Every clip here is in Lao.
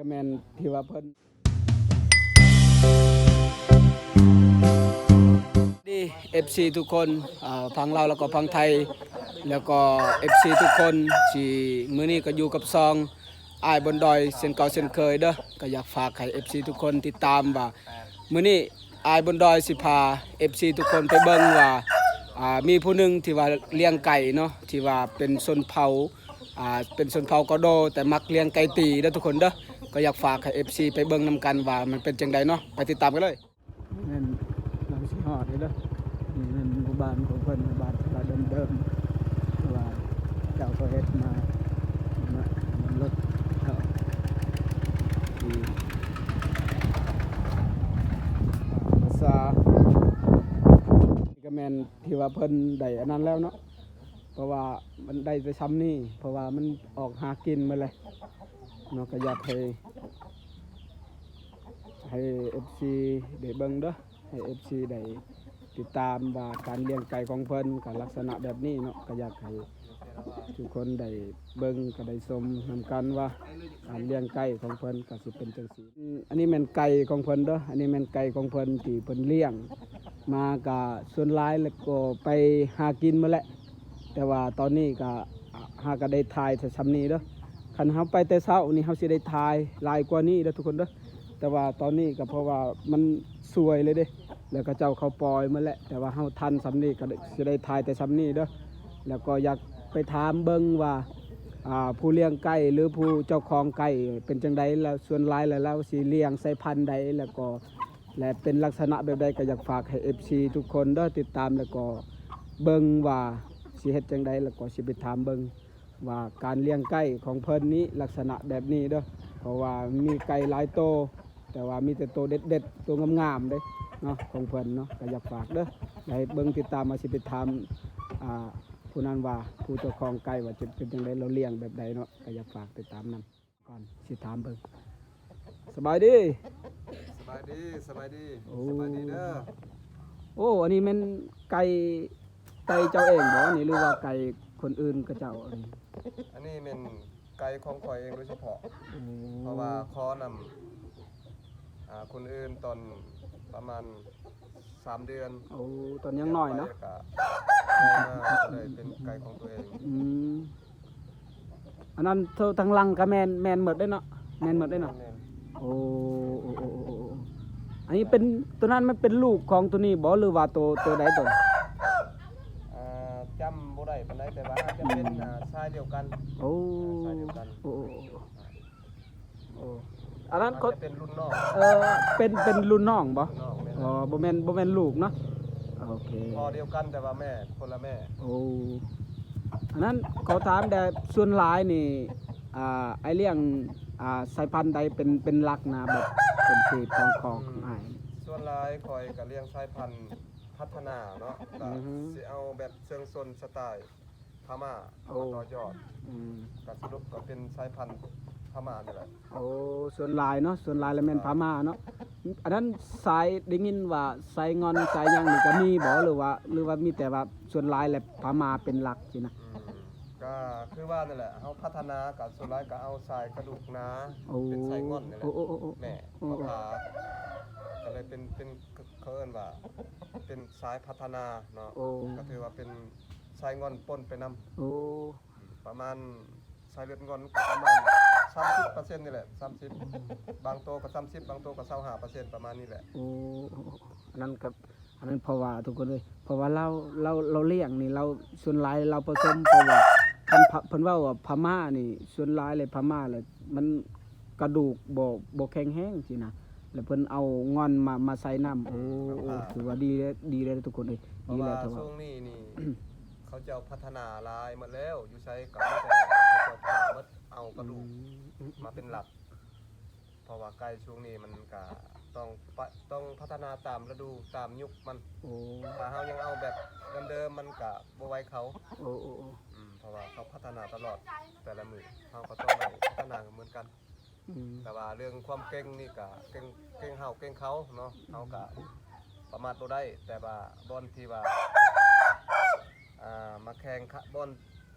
ແມ່ນທີ່ວ່າເພິ່ນ ດີ ເອັຟຊີ ທຸກຄົນ ອ່າ ຝັ່ງລາວ ແລ້ວກໍຝັ່ງໄທ ແລ້ວກໍ ເອັຟຊີ ທຸກຄົນ ທີ່ມື້ນີ້ກໍຢູ່ກັບຊ່ອງອ້າຍບົນດອຍເຊັ່ນເກົ່າເຊັ່ນເຄີຍເດີ້. ກໍຢາກຝາກໃຫ້ ເອັຟຊີ ທຸກຄົນຕິດຕາມວ່າ ມື້ນີ້ອ້າຍບົນດອຍຊິພາ ເອັຟຊີ ທຸກຄົນໄປເບິ່ງວ່າ ອ່າ ມີຜູ້ໜຶ່ງທີ່ວ່າລ້ຽງໄກ່ເນາະ ທີ່ວ່າເປັນຊົນເຜົ່າ ອ່າ ເປັນຊົນເຜົ່າກະໂດ ແຕ່ມັກລ້ຽງໄກ່ຕີເດີ້ ທຸກຄົນເດີ້. ກໍຢາກຝາກໃຫ້ ເອັຟຊີ ໄປເບິ່ງນຳກັນວ່າມັນເປັນຈັ່ງໃດເນາະ. ໄປຕິດຕາມກັນເລີຍ. ແມ່ນ ເຮົາຊິຮອດເດີ. ນີ້ແມ່ນໝູ່ບ້ານຂອງເພິ່ນ ໝູ່ບ້ານທີ່ວ່າເດີມໆ ທີ່ວ່າເຈົ້າເຂົາເຮັດມາ ມາລົດເຂົ້າທີ່ພາສາ ນີ້ກໍແມ່ນທີ່ວ່າເພິ່ນໄດ້ອັນນັ້ນແລ້ວເນາະ ເພາະວ່າມັນໄດ້ແຕ່ຊ່ຳນີ້ ເພາະວ່າມັນອອກຫາກິນໝົດແລ້ວເນາະ. ກໍຢາກໃຫ້ ໃຫ້ ເອັຟຊີ ໄດ້ເບິ່ງເດີ້ ໃຫ້ ເອັຟຊີ ໄດ້ຕິດຕາມວ່າການລ້ຽງໄກ່ຂອງເພິ່ນກໍລັກສະນະແບບນີ້ເນາະ. ກໍຢາກໃຫ້ທຸກຄົນໄດ້ເບິ່ງ ກໍໄດ້ຊົມນຳກັນວ່າການລ້ຽງໄກ່ຂອງເພິ່ນກໍຊິເປັນຈັ່ງຊີ້. ອັນນີ້ແມ່ນໄກ່ຂອງເພິ່ນເດີ້ ອັນນີ້ແມ່ນໄກ່ຂອງເພິ່ນທີ່ເພິ່ນລ້ຽງມາ ກໍສ່ວນຫຼາຍແລ້ວກໍໄປຫາກິນໝົດແລ້ວ. ແຕ່ວ່າຕອນນີ້ກໍ ຫາກໍໄດ້ຖ່າຍແຕ່ຊ່ຳນີ້ເດີ້. ຄັນເຮົາໄປແຕ່ເຊົ້ານີ້ ເຮົາຊິໄດ້ຖ່າຍຫຼາຍກວ່ານີ້ເດີ້ ທຸກຄົນເດີ້. ແຕ່ວ່າຕອນນີ້ກໍເພາະວ່າມັນສວຍເລີຍເດ້ ແລ້ວເຂົາເຈົ້າເຂົາປ່ອຍໝົດແລ້ວ. ແຕ່ວ່າເຮົາທັນຊ່ຳນີ້ ກໍຊິໄດ້ຖ່າຍແຕ່ຊ່ຳນີ້ເດີ້. ແລ້ວກໍຢາກໄປຖາມເບິ່ງວ່າ ອ່າ ຜູ້ລ້ຽງໄກ່ ຫຼື ຜູ້ເຈົ້າຂອງໄກ່ເປັນຈັ່ງໃດ ແລ້ວສ່ວນຫຼາຍແລ້ວລາວຊິລ້ຽງສາຍພັນໃດ ແລ້ວກໍ ແລະ ເປັນລັກສະນະແບບໃດ ກໍຢາກຝາກໃຫ້ ເອັຟຊີ ທຸກຄົນເດີ້ ຕິດຕາມ ແລ້ວກໍເບິ່ງວ່າຊິເຮັດຈັ່ງໃດ ແລ້ວກໍຊິໄປຖາມເບິ່ງວ່າການລ້ຽງໄກ່ຂອງເພິ່ນນີ້ລັກສະນະແບບນີ້ເດີ້. ເພາະວ່າມີໄກ່ຫຼາຍໂຕ ແຕ່ວ່າມີແຕ່ໂຕເດັດໆ ໂຕງາມໆເດ້ເນາະ ຂອງເພິ່ນເນາະ. ກໍຢາກຝາກເດີ້ ຢາກໃຫ້ເບິ່ງຕິດຕາມ ວ່າຊິໄປຖາມ ອ່າ ຜູ້ນັ້ນວ່າ ຜູ້ເຈົ້າຂອງໄກ່ວ່າຈະເປັນຈັ່ງໃດ ລາວລ້ຽງແບບໃດເນາະ. ກໍຢາກຝາກຕິດຕາມນຳ ກ່ອນຊິຖາມເບິ່ງ. ສະບາຍດີ. ສະບາຍດີ ສະບາຍດີ. ໂອ້ ສະບາຍດີເດີ້. ໂອ້ ອັນນີ້ແມ່ນໄກ່ ໄກ່ເຈົ້າເອງບໍ່ນີ້ ຫຼືວ່າໄກ່ຄົນອື່ນເຂົາເຈົ້າ? ອັນນີ້ ອັນນີ້ແມ່ນໄກ່ຂອງຂ້ອຍເອງໂດຍສະເພາະ. ໂອ້ ເພາະວ່າຂໍນຳ ອ່າ ຄົນອື່ນຕອນປະມານ ສາມເດືອນ. ໂອ້ ຕອນຍັງນ້ອຍເນາະ. ແລ້ວກໍໄດ້ມາ ກໍເລີຍເປັນໄກ່ຂອງຕົວເອງ. ອືມ ອັນນັ້ນໂຕທາງຫຼັງກໍແມ່ນ ແມ່ນໝົດເດ້ເນາະ ແມ່ນໝົດເດ້ເນາະ. ແມ່ນ ໂອ້ ໂອ້ ໂອ້ ໂອ້ ອັນນີ້ເປັນ ໂຕນັ້ນມັນເປັນລູກຂອງໂຕນີ້ບໍ່ ຫຼືວ່າໂຕ ໂຕໃດໂຕນັ້ນ? ອ່າ ຈຳບໍ່ໄດ້ປານໃດ ແຕ່ວ່າອາດຈະເປັນ ອືມ ອ່າ ສາຍດຽວກັນ. ໂອ້ ອ່າ ສາຍດຽວກັນ. ໂອ້ ໂອ້ ໂອ້ ໂອ້ ອັນນັ້ນ ອາດຈະເປັນລຸ້ນນ້ອງ. ເອີ ເປັນ ເປັນລຸ້ນນ້ອງບໍ່? ລຸ້ນນ້ອງແມ່ນ. ອໍ ບໍ່ແມ່ນ ບໍ່ແມ່ນລູກເນາະ. ໂອເຄ ພໍ່ດຽວກັນແຕ່ວ່າແມ່ຄົນລະແມ່. ໂອ້ ອັນນັ້ນຂໍຖາມແດ່ ສ່ວນຫຼາຍນີ້ ອ່າ ອ້າຍລ້ຽງ ອ່າ ສາຍພັນໃດເປັນ ເປັນຫຼັກນະ ແບບເປັນເສດຂອງຄອກ ອືມ ຂອງອ້າຍ? ສ່ວນຫຼາຍຂ້ອຍກໍລ້ຽງສາຍພັນພັດທະນາເນາະ ກໍ ອືຮຶ ຊິເອົາແບບເຊື່ອງຊົນສະໄຕ ພະມ້າ ໂອ້ ມາຕໍ່ຍອດ. ອືມ ກໍສະຫຼຸບກໍເປັນສາຍພັນພະມ້ານີ້ແຫຼະ. ໂອ້ ສ່ວນຫຼາຍເນາະ ສ່ວນຫຼາຍລະແມ່ນພະມ້າເນາະ. ອັນນັ້ນສາຍ ໄດ້ຍິນວ່າສາຍງ່ອນສາຍຫຍັງນີ້ກໍມີບໍ່ ຫຼືວ່າ ຫຼືວ່າມີແຕ່ວ່າສ່ວນຫຼາຍແລ້ວພະມ້າເປັນຫຼັກຊີ້ນະ? ອືມ ກໍຄືວ່ານັ້ນແຫຼະ ເຮົາພັດທະນາກໍສ່ວນຫຼາຍກໍເອົາສາຍກະດູກໜາ ໂອ້ ເປັນສາຍງ່ອນນີ້ແຫຼະ. ໂອ້ ໂອ້ ໂອ້ ໂອ້ ແມ່ ໂອ້ ເຂົາພາ ກໍເລີຍເປັນ ເປັນ ເຂົາເອີ້ນວ່າເປັນສາຍພັດທະນາເນາະ. ໂອ້ ກໍຖືວ່າເປັນ ສາຍງ່ອນປົນໄປນຳ. ໂອ້ ປະມານສາຍເລືອດງ່ອນປະມານສາມສິບເປີເຊັນນີ້ແຫຼະ ສາມສິບ ບາງໂຕກໍສາມສິບ ບາງໂຕກໍຊາວຫ້າເປີເຊັນ ປະມານນີ້ແຫຼະ. ໂອ້ ອັນນັ້ນກໍ ອັນນັ້ນເພາະວ່າທຸກຄົນເອີຍ ເພາະວ່າລາວ ລາວ ລາວລ້ຽງນີ້ ລາວ ສ່ວນຫຼາຍລາວປະສົມ ເພາະວ່າຄັນພະ ເພິ່ນເວົ້າວ່າພະມ້ານີ້ ສ່ວນຫຼາຍແລ້ວພະມ້າແລ້ວມັນກະດູກບໍ່ ບໍ່ແຂງແຮງຊີ້ນະ ແລ້ວເພິ່ນເອົາງ່ອນມາ ມາໃສ່ນຳ. ໂອ້ ອືມ ໂອ້ ຖືວ່າດີເດ້ ດີເດ້ທຸກຄົນເອີຍ ເພາະວ່າ ດີແລ້ວ ເພາະວ່າຊ່ວງນີ້ນີ້ ເຂົາເຈົ້າພັດທະນາຫຼາຍໝົດແລ້ວ ຢູ່ໃສກໍມີແຕ່ເຂົາເຈົ້າພາໝົດ ເອົາກະດູກ ອືມ ມາເປັນຫຼັກ ເພາະວ່າໄກ່ຊ່ວງນີ້ມັນກະຕ້ອງປະ ຕ້ອງພັດທະນາຕາມລະດູຕາມຍຸກມັນ. ໂອ້ ຖ້າເຮົາຍັງເອົາແບບເດີມໆ ມັນກະບໍ່ໄຫວເຂົາ. ໂອ້ ໂອ້ ໂອ້ ອືມ ເພາະວ່າເຂົາພັດທະນາຕະຫຼອດ ແຕ່ລະມື້ເຮົາກໍຕ້ອງໄດ້ພັດທະນາເໝືອນກັນ. ອືມ ແຕ່ວ່າເລື່ອງຄວາມເກັ່ງນີ້ກະເກັ່ງ ເກັ່ງເຮົາເກັ່ງເຂົາເນາະ ເຮົາກະປະໝາດບໍ່ໄດ້ ແຕ່ວ່າບ່ອນທີ່ວ່າ ອ່າ ມາແຂ່ງຂັນ ບ່ອນ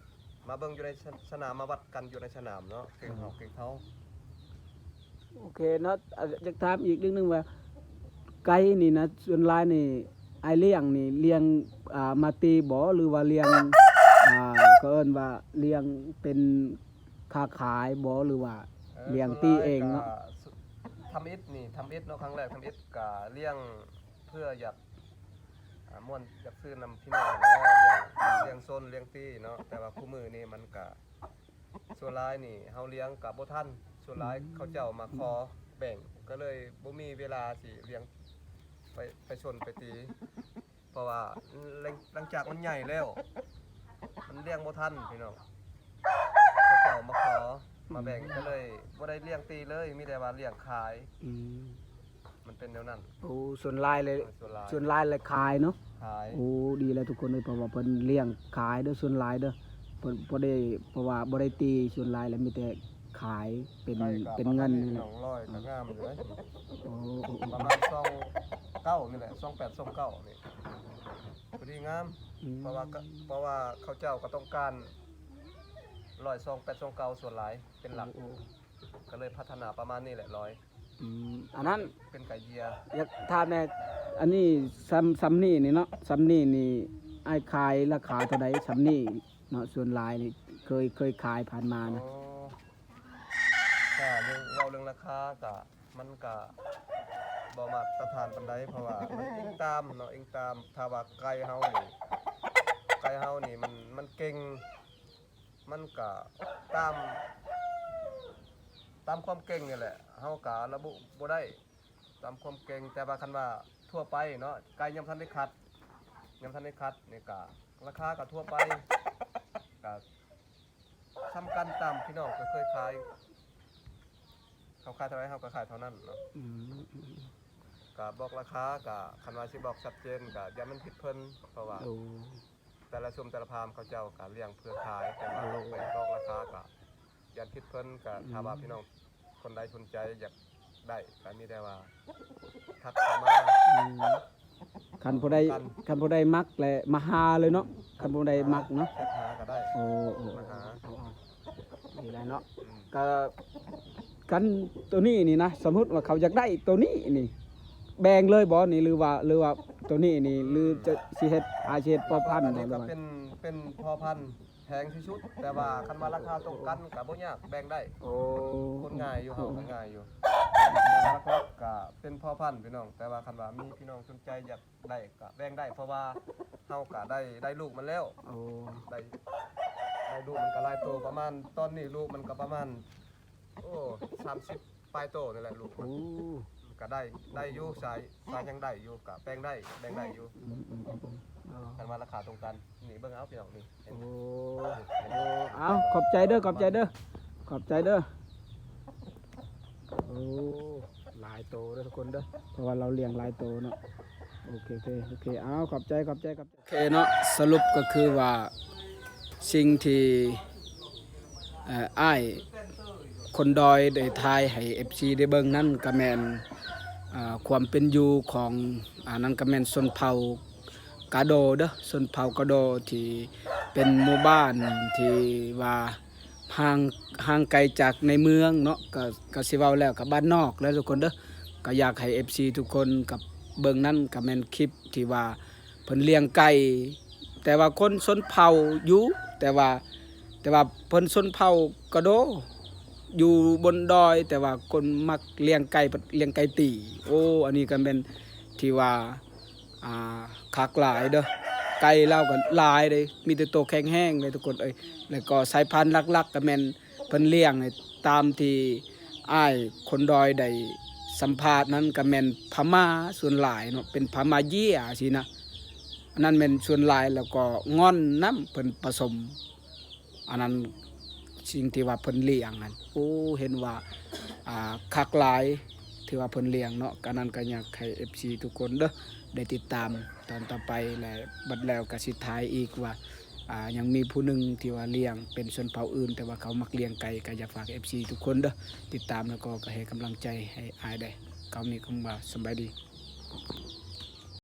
ມາເບິ່ງຢູ່ໃນສະ ສະໜາມ ມາວັດກັນຢູ່ໃນສະໜາມເນາະ ເກັ່ງເຮົາ ອືມ ເກັ່ງເຂົາ. ໂອເຄເນາະ ອາ ຢາກຖາມອີກເລື່ອງໜຶ່ງວ່າ ໄກ່ນີ້ນະ ສ່ວນຫຼາຍນີ້ ອ້າຍລ້ຽງນີ້ ລ້ຽງ ອ່າ ມາຕີບໍ ຫຼືວ່າລ້ຽງ ອ່າ ເຂົາເອີ້ນວ່າລ້ຽງເປັນຄ້າຂາຍບໍ ຫຼືວ່າ ເອີ ລ້ຽງຕີເອງເນາະ? ສ່ວນຫຼາຍກໍ ທຳອິດນີ້ ທຳອິດເນາະ ຄັ້ງແລກທຳອິດກະລ້ຽງເພື່ອຢາກ ອ່າ ມ່ວນ ຢາກຊື້ນຳພີ່ນ້ອງແຫຼະ ລ້ຽງ ລ້ຽງຊົນ ລ້ຽງຕີເນາະ ແຕ່ວ່າຄູ່ມື້ນີ້ມັນກະ ສ່ວນຫຼາຍນີ້ເຮົາລ້ຽງກະບໍ່ທັນ ສ່ວນຫຼາຍ ອືມ ເຂົາເຈົ້າມາຂໍແບ່ງ ກໍເລີຍບໍ່ມີເວລາຊິລ້ຽງ ໄປ ໄປຊົນໄປຕີ ເພາະວ່າຫຼັງ ຫຼັງຈາກມັນໃຫຍ່ແລ້ວ ມັນລ້ຽງບໍ່ທັນພີ່ນ້ອງ ເຂົາເຈົ້າມາຂໍ ມາແບ່ງ ອືມ ກໍເລີຍບໍ່ໄດ້ລ້ຽງຕີເລີຍ ມີແຕ່ວ່າລ້ຽງຂາຍ ອືມ ມັນເປັນແນວນັ້ນ. ໂອ້ ສ່ວນຫຼາຍເລີຍ ເອີ ສ່ວນຫຼາຍ ສ່ວນຫຼາຍແຫຼະຂາຍເນາະ ຂາຍ. ໂອ້ ດີແລ້ວທຸກຄົນເອີຍ ເພາະວ່າເພິ່ນລ້ຽງຂາຍເດີ ສ່ວນຫຼາຍເດີ ເພິ່ນບໍ່ໄດ້ ເພາະວ່າບໍ່ໄດ້ຕີ ສ່ວນຫຼາຍແລ້ວມີແຕ່ຂາຍເປັນ ໄກ່ກໍ ເປັນເງິນ ປະມານນີ້ແຫຼະ ສອງຮ້ອຍກໍງາມຢູ່ເດ້. ໂອ້ ປະມານສອງເກົ້ານີ້ແຫຼະ ສອງແປດ ສອງເກົ້ານີ້ ພໍດີງາມ ອືມ ເພາະວ່າ ເພາະວ່າເຂົາເຈົ້າກໍຕ້ອງການຮ້ອຍ ສອງແປດ ສອງເກົ້າ ສ່ວນຫຼາຍເປັນຫຼັກ ໂອ້ ກໍເລີຍພັດທະນາປະມານນີ້ແຫຼະ ຮ້ອຍ ອືມ ອັນນັ້ນ ເປັນໄກ່ເຢຍ ຢາກຖາມແດ່ ອັນນີ້ຊ່ຳ ຊ່ຳນີ້ນີ້ເນາະ ຊ່ຳນີ້ນີ້ ອ້າຍຂາຍລາຄາເທົ່າໃດ ຊ່ຳນີ້ເນາະ ສ່ວນຫຼາຍນີ້ ເຄີຍ ເຄີຍຂາຍຜ່ານມານະ? ອໍ ກໍເລື່ອງ ເວົ້າເລື່ອງລາຄາກໍ ມັນກະບໍ່ມາດຕະຖານປານໃດ ເພາະວ່າມັນອີງຕາມເນາະ ອີງຕາມ ຖ້າວ່າໄກ່ເຮົານີ້ ໄກ່ເຮົານີ້ມັນ ມັນເກັ່ງ ມັນກະຕາມ ຕາມຄວາມເກັ່ງນີ້ແຫຼະ ເຮົາກະລະບຸບໍ່ໄດ້ຕາມຄວາມເກັ່ງ ແຕ່ວ່າຄັນວ່າທົ່ວໄປເນາະ ໄກ່ຍັງບໍ່ທັນໄດ້ຂັດ ຍັງບໍ່ທັນໄດ້ຂັດນີ້ກະ ລາຄາກະທົ່ວໄປ ກະ ສ່ຳກັນຕາມພີ່ນ້ອງກໍເຄີຍຂາຍ ເຂົາຂາຍເທົ່າໃດເຮົາກໍຂາຍເທົ່ານັ້ນເນາະ ອືມ ກໍບອກລາຄາ ກໍຄັນວ່າຊິບອກຊັດເຈນກໍຢ້ານມັນຜິດເພິ່ນ ເພາະວ່າ ໂອ້ ແຕ່ລະຊຸມແຕ່ລະຟາມເຂົາເຈົ້າກໍລ້ຽງເພື່ອຂາຍ ແຕ່ວ່າ ໂອ້ ເຮົາໄປບອກລາຄາກໍຢ້ານຜິດເພິ່ນ ກໍ ອືມ ຖ້າວ່າພີ່ນ້ອງຄົນໃດສົນໃຈຢາກ ໄດ້ ກໍມີແຕ່ວ່າທັກເຂົ້າມາ ອືມ ຄັນຜູ້ໃດ ຄັນຜູ້ໃດມັກແຫຼະມາຫາເລີຍເນາະ ຄັນຜູ້ໃດມັກເນາະ ແຊັດຫາກໍໄດ້ ໂອ້ ໂອ້ ມາຫາ ໂອ້ ໂອ້ ນີ້ແຫຼະເນາະ ອືມ ກໍຄັນໂຕນີ້ນີ້ນະ ສົມມຸດວ່າເຂົາຢາກໄດ້ໂຕນີ້ນີ້ ແບ່ງເລີຍບໍ່ນີ້ ຫຼືວ່າ ຫຼືວ່າໂຕນີ້ນີ້ ອືມ ຫຼືຈະຊິເຮັດ ອາດຊິເຮັດພໍ່ພັນບໍ່ ຫຼືວ່າ ເປັນ ເປັນພໍ່ພັນ ແພງທີ່ສຸດ ແຕ່ວ່າຄັນວ່າລາຄາຕົງກັນກໍບໍ່ຍາກ ແບ່ງໄດ້ ໂອ້ ຄົນງ່າຍຢູ່ ເຮົາກໍງ່າຍຢູ່ ແຕ່ວ່າຫຼັກໆກໍເປັນພໍ່ພັນພີ່ນ້ອງ ແຕ່ວ່າຄັນວ່າມີພີ່ນ້ອງສົນໃຈຢາກໄດ້ກໍແບ່ງໄດ້ ເພາະວ່າເຮົາກໍໄດ້ ໄດ້ລູກມັນແລ້ວ ໂອ້ ໄດ້ ໄດ້ລູກມັນກໍຫຼາຍໂຕ ປະມານ ຕອນນີ້ລູກມັນກໍປະມານ ໂອ້ ສາມສິບປາຍໂຕນີ້ແຫຼະລູກມັນ ໂອ້ ກໍໄດ້ ໄດ້ຢູ່ ສາຍ ສາຍຍັງໄດ້ຢູ່ ກໍແບ່ງໄດ້ ແບ່ງໄດ້ຢູ່ ອືມໆໆໆ ຄັນວ່າລາຄາຕົງກັນ ນີ້ເບິ່ງເອົາພີ່ນ້ອງນີ້ ໂອ້ ເອົາ ຂອບໃຈເດີ ຂອບໃຈເດີ ຂອບໃຈເດີ ໂອ້ ຫຼາຍໂຕເດີທຸກຄົນເດີ ເພາະວ່າລາວລ້ຽງຫຼາຍໂຕເນາະ ໂອເຄ ໂອເຄ ໂອເຄ ເອົາ ຂອບໃຈ ຂອບໃຈ ຂອບໃຈ ໂອເຄເນາະ ສະຫຼຸບກໍຄືວ່າສິ່ງທີ່ ເອີ ອ້າຍຄົນດອຍໄດ້ຖ່າຍໃຫ້ເອັຟຊີໄດ້ເບິ່ງນັ້ນກໍແມ່ນ ເອີ ຄວາມເປັນຢູ່ຂອງ ອັນນັ້ນກໍແມ່ນຊົນເຜົ່າກາໂດເດີ ຊົນເຜົ່າກາໂດທີ່ເປັນໝູ່ບ້ານທີ່ວ່າຫ່າງ ຫ່າງໄກຈາກໃນເມືອງເນາະ ກໍ ກໍຊິເວົ້າແລ້ວກໍບ້ານນອກແຫຼະທຸກຄົນເດີ ກໍຢາກໃຫ້ເອັຟຊີທຸກຄົນກັບເບິ່ງນັ້ນກໍແມ່ນຄລິບທີ່ວ່າ ເພິ່ນລ້ຽງໄກ່ ແຕ່ວ່າຄົນຊົນເຜົ່າຢູ່ ແຕ່ວ່າ ແຕ່ວ່າເພິ່ນຊົນເຜົ່າກະໂດ ຢູ່ບົນດອຍ ແຕ່ວ່າຄົນມັກລ້ຽງໄກ່ ລ້ຽງໄກ່ຕີ ໂອ້ ອັນນີ້ກໍແມ່ນທີ່ວ່າ ອ່າ ຄັກຫຼາຍເດີ ໄກ່ລາວກໍຫຼາຍເດ້ ມີແຕ່ໂຕແຂງແຮງເດ້ທຸກຄົນເອີຍ ແລ້ວກໍສາຍພັນຫຼັກໆກໍແມ່ນ ເພິ່ນລ້ຽງໃຫ້ ຕາມທີ່ອ້າຍຄົນດອຍໄດ້ສຳພາດນັ້ນ ກໍແມ່ນພະມ້າສ່ວນຫຼາຍເນາະ ເປັນພະມ້າເຢຍຊີ້ນະ ອັນນັ້ນແມ່ນສ່ວນຫຼາຍ ແລ້ວກໍງ່ອນນຳ ເພິ່ນປະສົມ ອັນນັ້ນ ສິ່ງທີ່ວ່າເພິ່ນລ້ຽງຫັ້ນ ໂອ້ ເຫັນວ່າ ອ່າ ຄັກຫຼາຍ ທີ່ວ່າເພິ່ນລ້ຽງເນາະ ກະນັ້ນກໍຢາກໃຫ້ເອັຟຊີທຸກຄົນເດີ ໄດ້ຕິດຕາມຕອນຕໍ່ໄປ ແລະ ບັດແລ້ວກໍຊິຖ່າຍອີກວ່າ ອ່າ ຍັງມີຜູ້ໜຶ່ງທີ່ວ່າລ້ຽງເປັນຊົນເຜົ່າອື່ນ ແຕ່ວ່າເຂົາມັກລ້ຽງໄກ່ ກໍຢາກຝາກເອັຟຊີທຸກຄົນເດີ ຕິດຕາມ ແລ້ວກໍ ກໍໃຫ້ກຳລັງໃຈໃຫ້ອ້າຍແດ່ ຄາວນີ້ກໍວ່າສະບາຍດີ.